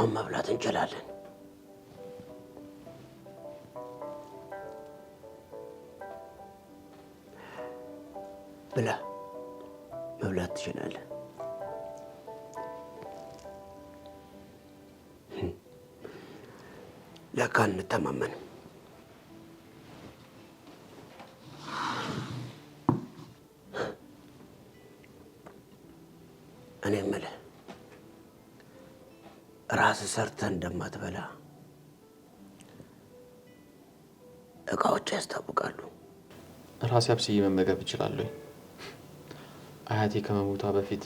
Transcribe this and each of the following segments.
አሁን መብላት እንችላለን። ብላ፣ መብላት ትችላለህ። ለካ እንተማመንም። እኔ የምልህ ራስህ ሰርተህ እንደማትበላ እቃዎች ያስታውቃሉ። ራሴ አብስዬ መመገብ እችላለሁ። አያቴ ከመሞቷ በፊት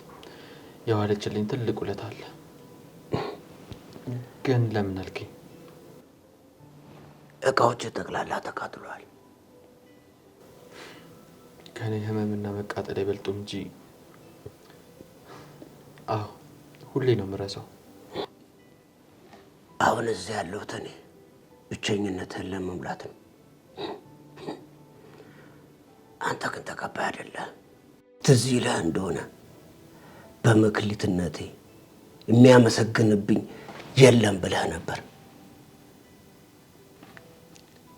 የዋለችልኝ ትልቅ ውለታ አለ። ግን ለምን አልከኝ? እቃዎች ጠቅላላ ተቃጥለዋል። ከእኔ ህመምና መቃጠል አይበልጡም እንጂ። አዎ፣ ሁሌ ነው የምረሳው። አሁን እዚህ ያለሁት እኔ ብቸኝነትህን ለመሙላት ነው። አንተ ግን ተቀባይ አይደለህ። ትዝ ይልህ እንደሆነ በመክሊትነቴ የሚያመሰግንብኝ የለም ብለህ ነበር።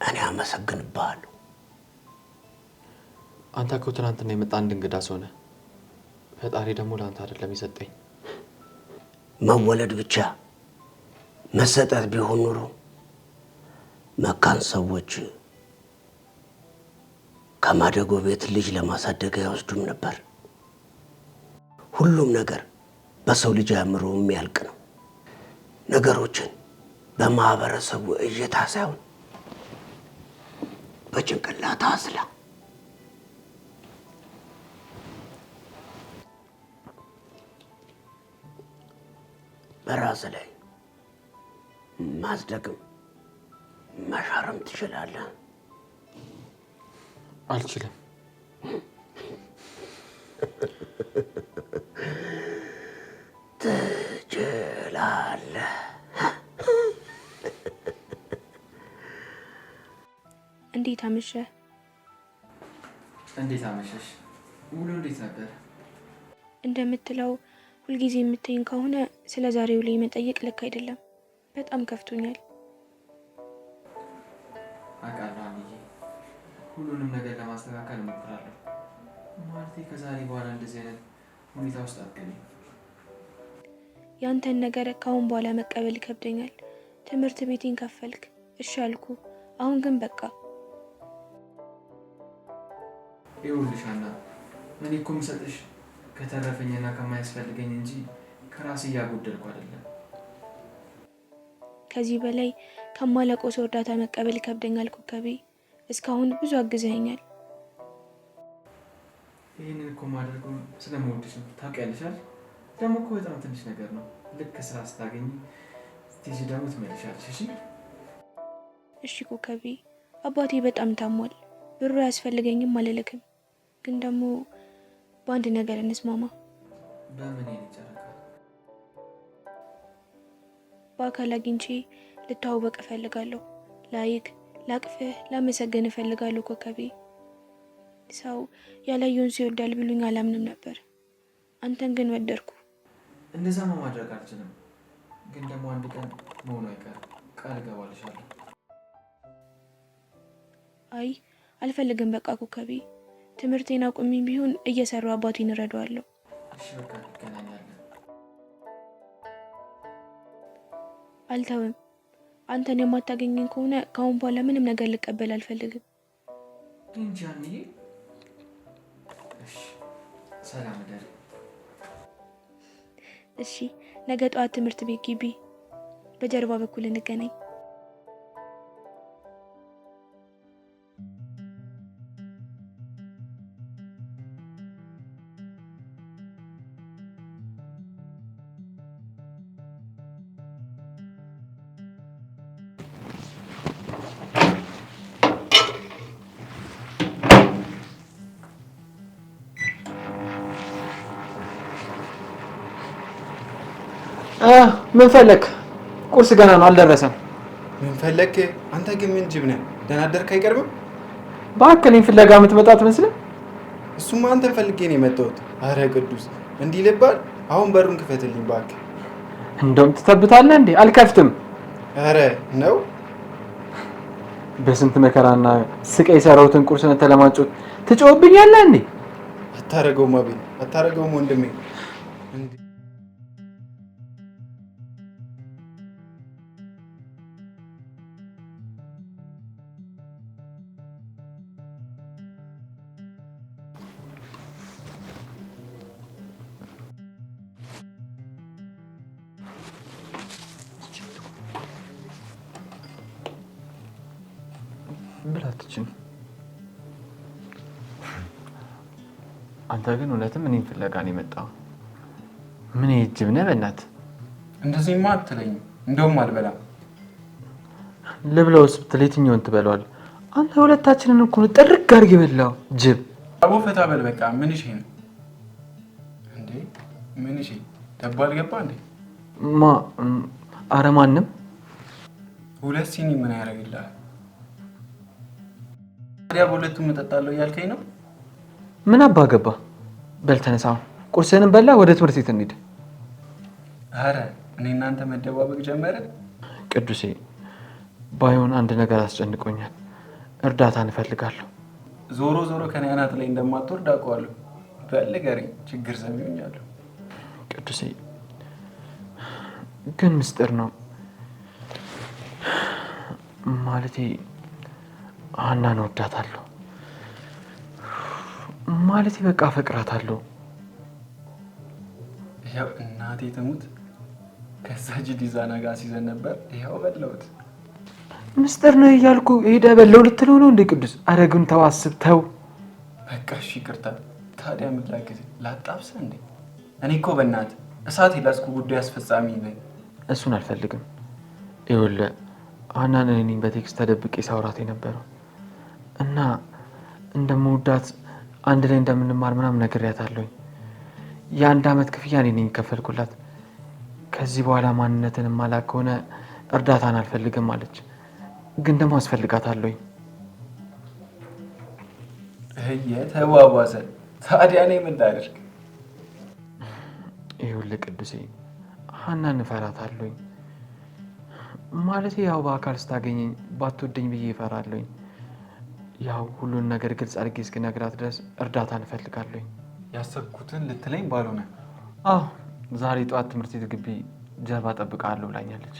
እኔ አመሰግንብሃለሁ። አንተ እኮ ትናንትና የመጣ አንድ እንግዳ ሰው ነህ። ፈጣሪ ደግሞ ለአንተ አይደለም የሰጠኝ። መወለድ ብቻ መሰጠት ቢሆን ኖሮ መካን ሰዎች ከማደጎ ቤት ልጅ ለማሳደግ አይወስዱም ነበር። ሁሉም ነገር በሰው ልጅ አእምሮ የሚያልቅ ነው። ነገሮችን በማህበረሰቡ እይታ ሳይሆን በጭንቅላት አስላ። በራስ ላይ ማጽደቅም መሻርም ትችላለህ። አልችልም። ትችላለህ። እንዴት አመሸህ? እንዴት አመሸሽ? ውሎ እንዴት ነበር? እንደምትለው ሁልጊዜ የምትይኝ ከሆነ ስለ ዛሬው ላይ መጠየቅ ልክ አይደለም። በጣም ከፍቶኛል። አውቃለሁ አንዬ፣ ሁሉንም ነገር ለማስተካከል እሞክራለሁ። ማለቴ ከዛሬ በኋላ እንደዚህ አይነት ሁኔታ ውስጥ አትገቢም። ያንተን ነገር ከአሁን በኋላ መቀበል ይከብደኛል። ትምህርት ቤቴን ከፈልክ፣ እሺ አልኩ። አሁን ግን በቃ። ይኸውልሽ ሀና፣ እኔ እኮ የምሰጥሽ ከተረፈኝና ከማያስፈልገኝ እንጂ ከራሴ እያጎደልኩ አይደለም። ከዚህ በላይ ከማላውቀው ሰው እርዳታ መቀበል ይከብደኛል። ኮከቤ፣ እስካሁን ብዙ አግዘኸኛል። ይህንን እኮ የማደርገው ስለምወድሽ ነው። ታውቂያለሽ አይደል? ደግሞ እኮ በጣም ትንሽ ነገር ነው። ልክ ስራ ስታገኝ ስትይዢ ደግሞ ትመልሻለሽ። እሺ? እሺ ኮከቤ፣ አባቴ በጣም ታሟል። ብሩ አያስፈልገኝም አልልክም፣ ግን ደግሞ በአንድ ነገር እንስማማ። በምን የኔ ጨረቃ? በአካል አግኝቼ ልተዋወቅ እፈልጋለሁ። ላይክ፣ ላቅፍህ፣ ላመሰግን እፈልጋለሁ። ኮከቤ፣ ሰው ያላየውን ሰው ይወዳል ብሉኝ አላምንም ነበር። አንተን ግን ወደድኩ። እንደዛማ ማድረግ አልችልም፣ ግን ደግሞ አንድ ቀን መሆኑ አይቀርም። ቃል እገባልሻለሁ። አይ አልፈልግም። በቃ ኮከቤ፣ ትምህርቴን አቁሜ ቢሆን እየሰራሁ አባቴን እረዳዋለሁ። እሺ በቃ እንገናኛለን። አልተውም። አንተን የማታገኘኝ ከሆነ ከአሁን በኋላ ምንም ነገር ልቀበል አልፈልግም። እንጂ አንዬ። እሺ ሰላም እደሪ። እሺ ነገ ጠዋት ትምህርት ቤት ግቢ፣ በጀርባ በኩል እንገናኝ። ምን ፈለክ? ቁርስ ገና ነው አልደረሰም። ምን ፈለክ? አንተ ግን ምን ጅብ ነህ? ደህና አደርክ አይቀርብም? እባክህ እኔን ፍለጋ የምትመጣ አትመስልም? እሱማ አንተን ፈልጌ ነው የመጣሁት። አረ ቅዱስ እንዲህ ልባል? አሁን በሩን ክፈትልኝ እባክህ። እንደውም ትተብታለህ እንዴ? አልከፍትም። ኧረ ነው። በስንት መከራና ስቃይ የሰራሁትን ቁርስ ተለማጮት ትጮህብኛለህ እንዴ? አታረገውም አቤል፣ አታረገውም ወንድሜ። ብላትችን አንተ ግን እውነትም እኔን ፍለጋ ነው የመጣው። ምን ጅብ ነህ? በእናትህ እንደዚህማ አትለኝም። እንደውም አልበላም። ልብላውስ ብትል የትኛውን ትበለዋለህ? አንተ ሁለታችንን እኮ ነው ጥርግ አድርገህ የበላው ጅብ። አቦ ፈታ በል በቃ። ምን እሺ ነው እንዴ? ምን እሺ ደባ አልገባ እንዴ? ማ ኧረ ማንም ሁለት ሲኒ ምን ያደርግልሃል? ታዲያ በሁለቱም እጠጣለሁ እያልከኝ ነው? ምን አባ ገባ። በል ተነሳ፣ ቁርስህንም በላ፣ ወደ ትምህርት ቤት እንሂድ። አረ እኔ እናንተ መደባበቅ ጀመረ። ቅዱሴ፣ ባይሆን አንድ ነገር አስጨንቆኛል። እርዳታ እንፈልጋለሁ። ዞሮ ዞሮ ከኔ አናት ላይ እንደማትወርድ አውቀዋለሁ። በል ንገረኝ፣ ችግር ሰሚ ሆኛለሁ። ቅዱሴ ግን ምስጢር ነው ማለቴ ሀናን እወዳታለሁ ማለቴ በቃ አፈቅራታለሁ። ያው እናቴ ትሙት ከዛ ጅዲዛና ጋር ሲዘን ነበር። ይኸው በለውት። ምስጢር ነው እያልኩ ሄደህ በለው ልትለው ነው እንዴ? ቅዱስ ኧረ ግን ተው፣ አስብ፣ ተው። በቃ እሺ ይቅርታ። ታዲያ ምን ላግዝህ? ላጣብሰህ እንዴ? እኔ እኮ በእናትህ እሳት የላስኩ ጉዳይ አስፈጻሚ ነኝ። እሱን አልፈልግም። ይኸውልህ ሀናን እኔ ነኝ በ text ተደብቄ ሳውራት የነበረው እና እንደምወዳት አንድ ላይ እንደምንማር ምናምን ነግሬያታለሁኝ። የአንድ ዓመት ክፍያ እኔ ነኝ የከፈልኩላት። ከዚህ በኋላ ማንነትን የማላውቅ ከሆነ እርዳታን አልፈልግም አለች። ግን ደግሞ አስፈልጋታለሁኝ። እየተቧቧሰ ታዲያ እኔ ምን ላድርግ? ይኸውልህ ቅዱሴ ሀናን እፈራታለሁኝ። ማለቴ ያው በአካል ስታገኘኝ ባትወደኝ ብዬ እፈራለሁኝ። ያው ሁሉን ነገር ግልጽ አድርጌ እስክነግራት ድረስ እርዳታ እንፈልጋለሁኝ። ያሰብኩትን ልትለኝ ባልሆነ። አዎ ዛሬ ጠዋት ትምህርት ቤት ግቢ ጀርባ እጠብቅሃለሁ ብላኛለች።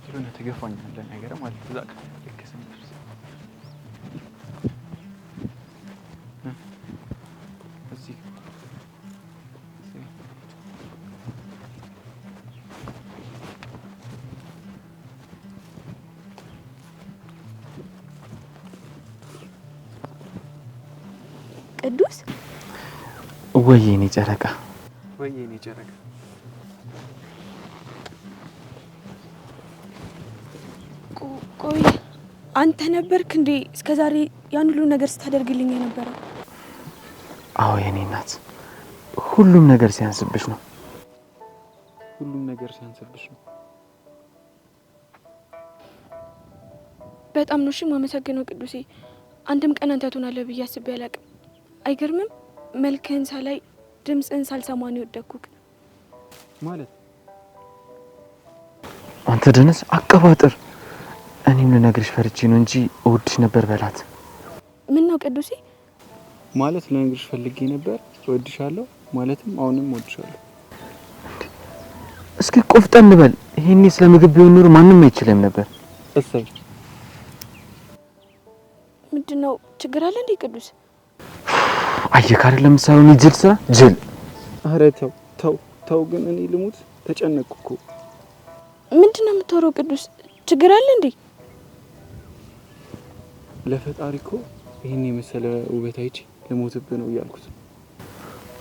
የሆነ ትገፋኛለህ ነገር ማለት እዛ ልክ ስንደርስ እዚህ ቅዱስ ወይ የኔ ጨረቃ፣ ወይ የኔ ጨረቃ። ቆይ አንተ ነበርክ እንዴ እስከዛሬ ያን ሁሉ ነገር ስታደርግልኝ የነበረው? አዎ የኔ እናት፣ ሁሉም ነገር ሲያንስብሽ ነው። ሁሉም ነገር ሲያንስብሽ ነው። በጣም ነው እሺ የማመሰግነው ቅዱሴ። አንድም ቀን አንተ ትሆናለህ ብዬ አስቤ አላውቅም። አይገርምም? መልክህን ሳላይ ድምፅህን ሳልሰማ ነው የወደኩክ። ማለት አንተ ደነስ አቀባጥር። እኔም ልነግርሽ ፈርቼ ነው እንጂ እወድሽ ነበር በላት። ምን ነው ቅዱሴ? ማለት ልነግርሽ ፈልጌ ነበር። እወድሻለሁ ማለትም አሁንም እወድሻለሁ። እስኪ ቆፍጠን በል። ይሄኔ ስለ ምግብ ቢሆን ኖሮ ማንም አይችልም ነበር። እሰይ ምንድን ነው ችግር አለ እንዴ ቅዱስ? አየህ አይደል ለምሳሌ ጅል ስራ ጅል። ኧረ ተው ተው ተው፣ ግን እኔ ልሙት ተጨነቅኩ እኮ። ምንድን ነው የምታወራው ቅዱስ? ችግር አለ እንዴ? ለፈጣሪ እኮ ይህን የመሰለ ውበት አይቼ ልሞትብህ ነው እያልኩት።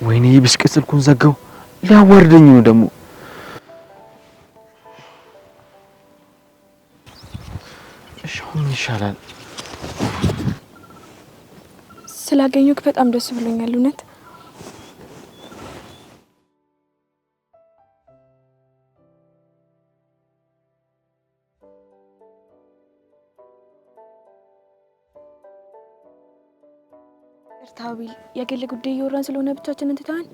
ወይኔ ብሽቅ ስልኩን ዘጋው። ሊያዋርደኝ ነው ደግሞ። እሺ አሁን ምን ይሻላል? ስላገኘሁህ በጣም ደስ ብሎኛል እውነት። ይቅርታ አቤል፣ የግል ጉዳይ እያወራን ስለሆነ ብቻችንን ትተኸን።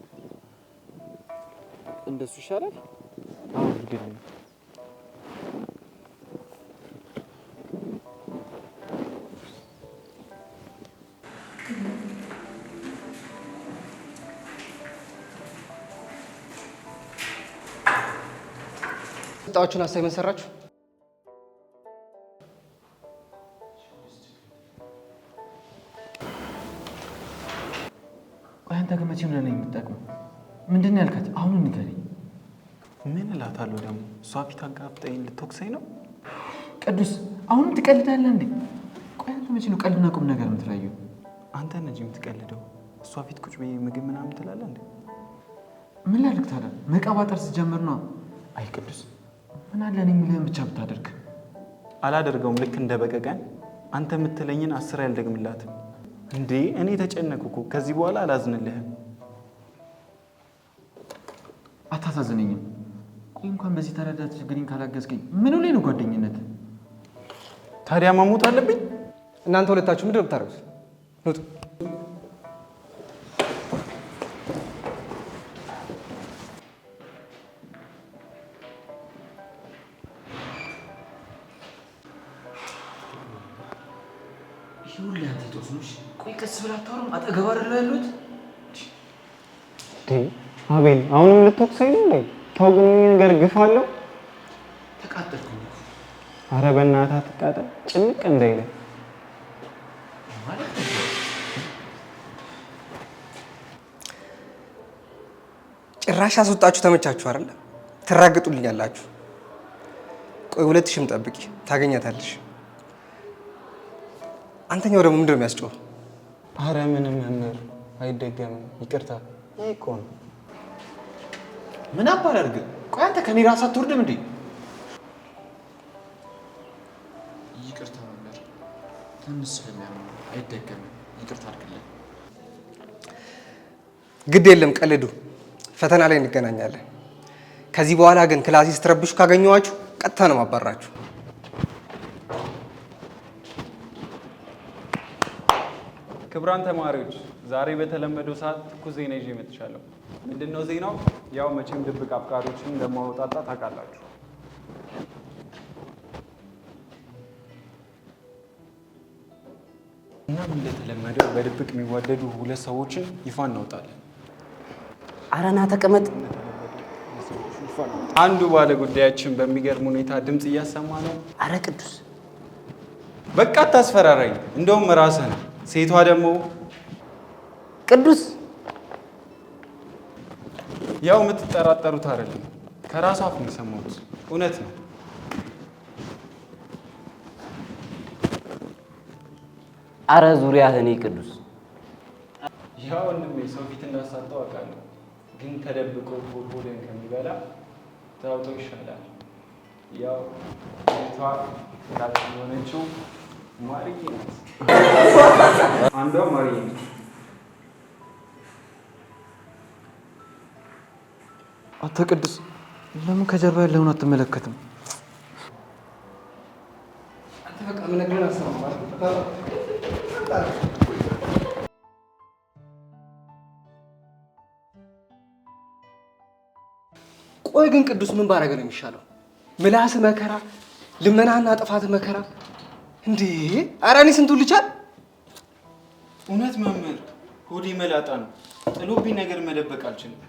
እንደሱ ይሻላል። አዎ ሂድልኝ። ጣዎቹን assignment ሰራችሁ? ቆይ አንተ ግን መቼም ለእኔ የምትጠቅመው ምንድን ነው ያልካት? አሁን ንገረኝ። ምን እላታለሁ ደግሞ? እሷ ፊት አጋፍጠኝ ልትወቅሰኝ ነው? ቅዱስ አሁንም ትቀልዳለህ እንዴ? ቆይ አንተ መቼ ነው ቀልድና ቁም ነገር የምትለየው? አንተ ነህ እንጂ የምትቀልደው። እሷ ፊት ቁጭ ብዬ ምግብ ምናምን ትላለህ እንዴ? ምን ላድርግ ታዲያ? መቀባጠር ስጀምር ነው። አይ ቅዱስ ምን አለ እኔ የምልህን ብቻ ብታደርግ። አላደርገውም። ልክ እንደ በቀቀን አንተ የምትለኝን 10 አልደግምላትም። እንዴ እኔ ተጨነኩ እኮ። ከዚህ በኋላ አላዝንልህም። አታሳዝነኝም። ቆይ እንኳን በዚህ ተረዳት ችግሬን ካላገዝከኝ ምኑ ላይ ነው ጓደኝነት? ታዲያ መሞት አለብኝ? እናንተ ሁለታችሁ ምንድን ነው የምታደርጉት? ውጡ። ይሄ ሁሉ ያንተ ጦስ ነው። ቆይ ቀስ ብለህ አታወራም? አጠገብ አይደለ ያሉት? አቤል አሁንም ልትወቅሰኝ ነው እንዴ? ተው ግን ይሄ ነገር ግፍ አለው። ተቃጠልኩኝ እኮ። አረ በእናትህ አትቃጠል፣ ጭንቅ እንዳይልህ። ማለት ጭራሽ አስወጣችሁ ተመቻችሁ አይደለ? ትራገጡልኛላችሁ። ቆይ 2000ም ጠብቂ ታገኛታለሽ። አንተኛው ደግሞ ምንድን ነው የሚያስጮህ? አረ ምንም መምህር አይደገምም፣ ይቅርታ። ይህ እኮ ነው። ምን አባል አድርግ። ቆይ አንተ ከኔ ራስ አትወርድም እንዴ? ይቅርታ መምህር፣ ትንሽ ስለሚያምር አይደገምም። ይቅርታ አድርግልን። ግድ የለም ቀልዱ። ፈተና ላይ እንገናኛለን። ከዚህ በኋላ ግን ክላሴ ስትረብሹ ካገኘኋችሁ ቀጥታ ነው ማባራችሁ። ክቡራን ተማሪዎች ዛሬ በተለመደው ሰዓት ትኩስ ዜና ይዤ መጥቻለሁ። ምንድነው ዜናው? ያው መቼም ድብቅ አፍቃሪዎችን እንደማወጣጣ ታውቃላችሁ። እናም እንደተለመደው በድብቅ የሚዋደዱ ሁለት ሰዎችን ይፋ እናወጣለን። አረና ተቀመጥ። አንዱ ባለ ጉዳያችን በሚገርም ሁኔታ ድምፅ እያሰማ ነው። አረ ቅዱስ በቃ አታስፈራራኝ፣ እንደውም ራስህ ነው። ሴቷ ደግሞ ቅዱስ ያው የምትጠራጠሩት አይደለም፣ ከራሷ አፍ ነው የሰማሁት። እውነት ነው። አረ ዙሪያህ እኔ ቅዱስ ያው ወንድሜ ሰው ፊት እንዳሳጠው አውቃለሁ፣ ግን ተደብቆ ሆድ ሆድን ከሚበላ ታውጦ ይሻላል። ያው ሴቷ ላት የሆነችው ማርዬ ናት። አንዷ ማርዬ ነች። አንተ ቅዱስ ለምን ከጀርባ ያለውን አትመለከትም? አንተ በቃ የምነግርህን አትሰማም አይደል? ቆይ ግን ቅዱስ ምን ባረገ ነው የሚሻለው? ምላስ መከራ፣ ልመናና ጥፋት መከራ። እንዴ ኧረ እኔ ስንቱን ልቻል? እውነት መምህር ሆዴ መላጣ ነው። ጥሎብኝ ነገር መደበቅ አልችልም።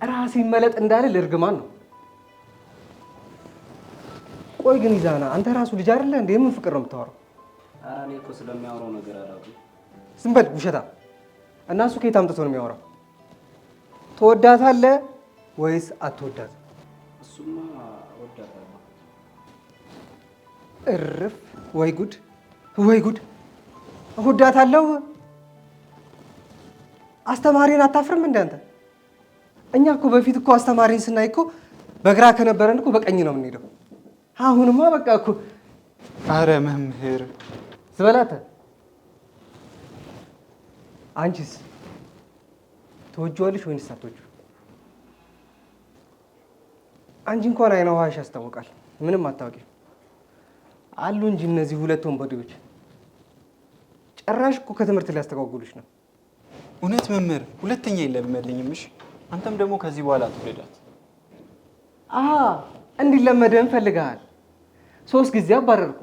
ራሴ መለጥ እንዳለ ለእርግማን ነው። ቆይ ግን ይዛና አንተ ራሱ ልጅ አይደለ እንዴ? የምን ፍቅር ነው የምታወራው? ኧረ እኔ እኮ ስለሚያወራው ነገር አላውቅም። ዝም በል ውሸታ። እና እሱ ከየት አምጥቶ ነው የሚያወራው? ትወዳታለህ ወይስ አትወዳትም? እሱማ እወዳታለሁ። እርፍ! ወይ ጉድ! ወይ ጉድ! እወዳታለሁ። አስተማሪን አታፍርም እንደ አንተ? እኛ እኮ በፊት እኮ አስተማሪን ስናይ እኮ በግራ ከነበረን እኮ በቀኝ ነው የምንሄደው። አሁንማ በቃ እኮ አረ መምህር ዝበላተ። አንቺስ ትወጂዋለሽ ወይንስ አትወጂው? አንቺ እንኳን አይነ ውሃሽ ያስታውቃል። ምንም አታውቂም አሉ እንጂ እነዚህ ሁለት ወንበዴዎች ጭራሽ እኮ ከትምህርት ሊያስተጓጉሉሽ ነው። እውነት መምህር፣ ሁለተኛ አይለመደኝም። እሺ አንተም ደግሞ ከዚህ በኋላ አትውደዳት። አሀ እንዲለመድህም ፈልገሃል። 3 ጊዜ አባረርኩ።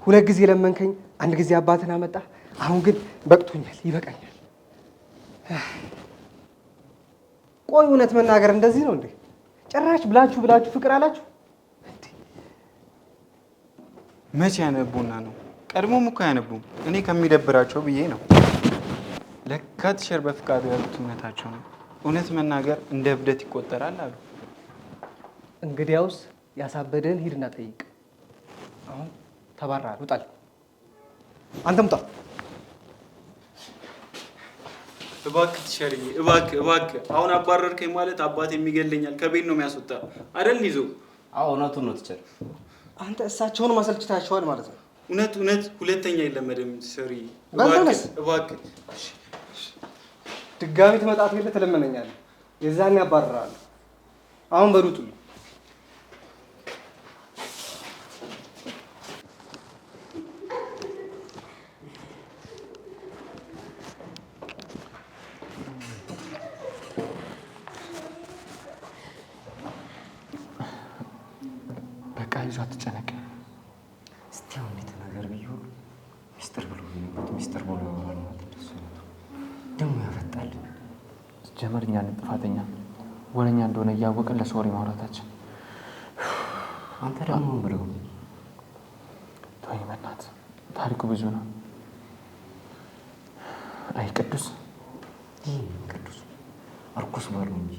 2 ጊዜ ለመንከኝ፣ 1 ጊዜ አባትን አመጣ። አሁን ግን በቅቶኛል፣ ይበቃኛል። ቆይ እውነት መናገር እንደዚህ ነው እንዴ? ጭራሽ ብላችሁ ብላችሁ ፍቅር አላችሁ። መቼ ያነቡና ነው? ቀድሞም እኮ አያነቡም። እኔ ከሚደብራቸው ብዬ ነው። ለካ teacher በፍቃዱ ያሉት እውነታቸው ነው። እውነት መናገር እንደ እብደት ይቆጠራል አሉ። እንግዲያውስ ያሳበደህን ሂድና ጠይቅ። አሁን ተባረሃል፣ ውጣል። አንተም ውጣ። እባክህ teacher ዬ፣ እባክህ እባክህ። አሁን አባረርከኝ ማለት አባቴ የሚገለኛል፣ ከቤት ነው የሚያስወጣ አይደል? ይዞ አዎ እውነቱን ነው teacher። አንተ እሳቸውን ማሰልችታቸዋል ማለት ነው። እውነት እውነት፣ ሁለተኛ አይለመድም teacher ዬ። በል ተነስ። እባክህ ድጋሚ ትመጣት የለ ትለመነኛለህ። የዛኔ ያባርራሉ። አሁን በሉ ውጡልኝ። በቃ ይዞ አትጨነቅ። እስቲ አሁን እንዴት ነገር ብዬ ሁሉ ሚስጥር ብሎ የሚሉት ሚስጥር ብሎ ያወራል ማለት እንደሱ አይነቱ ደግሞ ያፈጣል። ጀመር እኛ ነን ጥፋተኛ፣ ወረኛ እንደሆነ እያወቅን ለሰው ወሬ ማውራታችን። አንተ ደግሞ ምን ብለው? ተወኝ በእናትህ፣ ታሪኩ ብዙ ነው። አይ ቅዱስ፣ ይህ ቅዱስ እርኩስ በሉ እንጂ።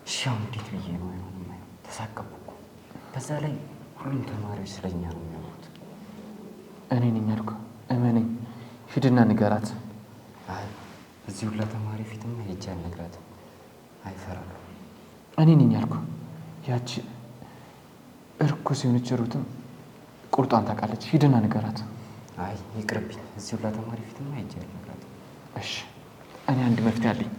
እሺ አሁን እንዴት ብዬ ነው አይሆንም? አይሆንም፣ ተሳቀቅኩ እኮ። በዛ ላይ ሁሉም ተማሪዎች ስለኛ ነው የሚያወሩት። እኔ ነኝ አልኩህ፣ እመነኝ። ሂድና ንገራት። አይ እዚህ ሁላ ተማሪ ፊትማ ሄጄ አልነግራትም፣ አይፈራሉ። እኔ ነኝ አልኩህ። ያቺ እርኩስ የሆነች ሩትም ቁርጧን ታውቃለች። ሂድና ንገራት። አይ ይቅርብኝ፣ እዚህ ሁላ ተማሪ ፊትማ ሄጄ አልነግራትም። እሺ እኔ አንድ መፍትሄ አለኝ።